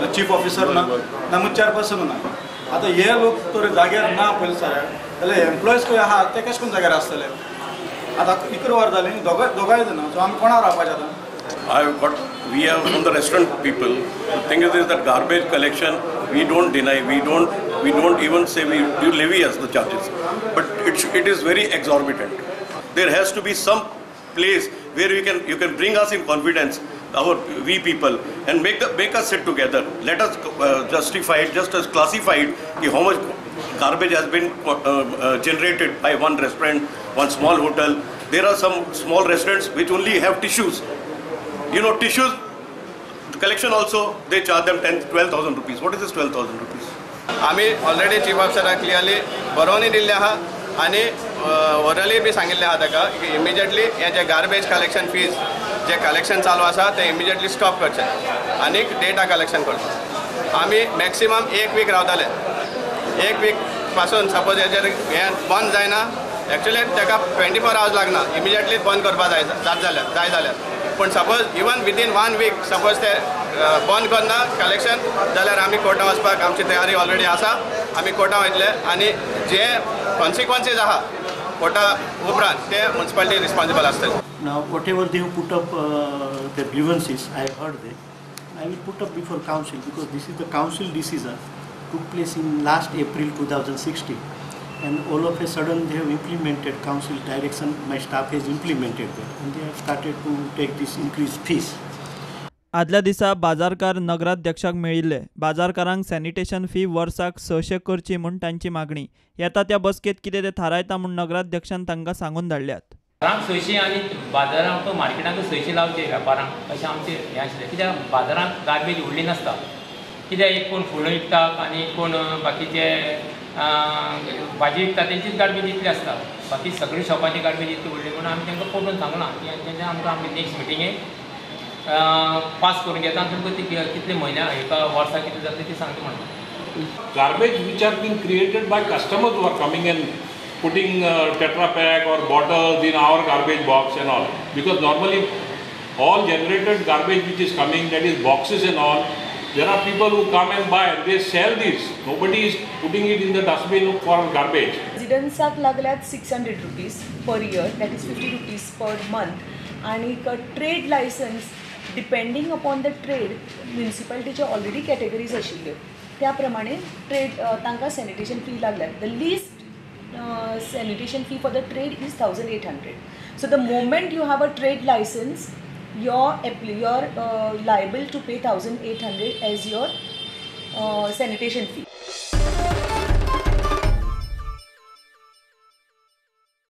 ना chief officer ना, ना चेअरपर्सन ना. आतां हे लोक तर जाग्यार ना पयलीं साऱ्या जाल्यार एम्प्लॉइज खंय आहा ते कशें करून जाग्यार आसतले. आतां 11 वर जालीं, दोगांय जाणां, सो आमी कोणा रावपाचें आतां. We are from the restaurant people. The thing is that garbage collection, we don't deny, we don't even say we do levy as the charges, but it is very exorbitant. There has to be some place where you can bring us in confidence, we people, and make us sit together. Let us justify it, just as classify it, how much garbage has been generated by one restaurant, one small hotel. There are some small restaurants which only have tissues. You know, tissues collection also, they charge them 10, 12,000 rupees. What is this 12,000 rupees? आमी already chief ऑफिसराक clearly बरोवनूय दिल्लें आहा आनी orally बी सांगिल्लें आहा ताका की immediately हें जें गार्बेज कलेक्शन फीज जें कलेक्शन चालू आसा तें इमिजिएटली स्टॉप करचें आनी डेटा कलेक्शन करचें. आमी मॅक्सिमम 1 वीक रावताले. 1 वीक पासून सपोज हेजेर हें बंद जायना, एक्चुअली ताका 24 आवर्स लागना, इमिजिएटली बंद करपा जाय जाय जाल्यार. पूण suppose even within 1 week suppose ते बंद करना कलेक्शन जाल्यार आमी कोर्टान वचपाक आमची तयारी ऑलरेडी आसा. आमी कोर्टान वयतले आनी जे कॉन्सिक्वन्सीज आहा कोर्टा उपरांत ते म्युनिसिपालिटी रिस्पॉन्सिबल आसतले. Now whatever they have put up their grievances, I have heard them. I will put up before council because this is the council decision took place in last April 2016, and all of a sudden they have implemented council direction. My staff has implemented that and they have started to take this increased fees. आदल्या दिसा बाजारकार नगराध्यक्षाक मेळिल्ले. बाजारकारांक sanitation fee वर्साक 600 करची म्हूण तांची मागणी. येता त्या बसकेत कितें ते थारायता म्हूण नगराध्यक्षान तांकां सांगून धाडल्यात. घरांक 600 आनी बाजारांक मार्केटांक 600 लावचे वेपारांक अशें आमचें हें आशिल्लें. कित्याक बाजारांत गार्बेज व्हडली नासता, कित्याक एक कोण फुलां विकता आनी कोण बाकीचे भाजी विकता तेंचीच गार्बेज इतली आसता, बाकी सगळी शॉपांची गार्बेज इतली व्हडली. म्हणून आमी तांकां पटोवन सांगलां की तेंच्या आमकां आमी नेक्स्ट मिटिंगेक पास करून घेता आनी तुमकां ती कितले म्हयन्या एका वर्सा कितले जातले ती सांगता म्हणून. Garbage which are being created by customers who are coming and putting Tetra Pak or bottles in our garbage box and all, because normally all generated garbage which is coming, that is boxes and all, there are people who come and buy and they sell this. Nobody is putting it in the dustbin for garbage. Residentsक लागल्यात 600 rupees per year, that is 50 rupees per month, आणि trade license depending upon the trade म्युनिसिपालिटीचे already categories आशिल्ल्यो त्या प्रमाणे trade तांकां sanitation fee लागल्यात. The least sanitation fee for the trade is 1800. So the moment you have a trade license, you're liable to pay 1800 as your sanitation fee.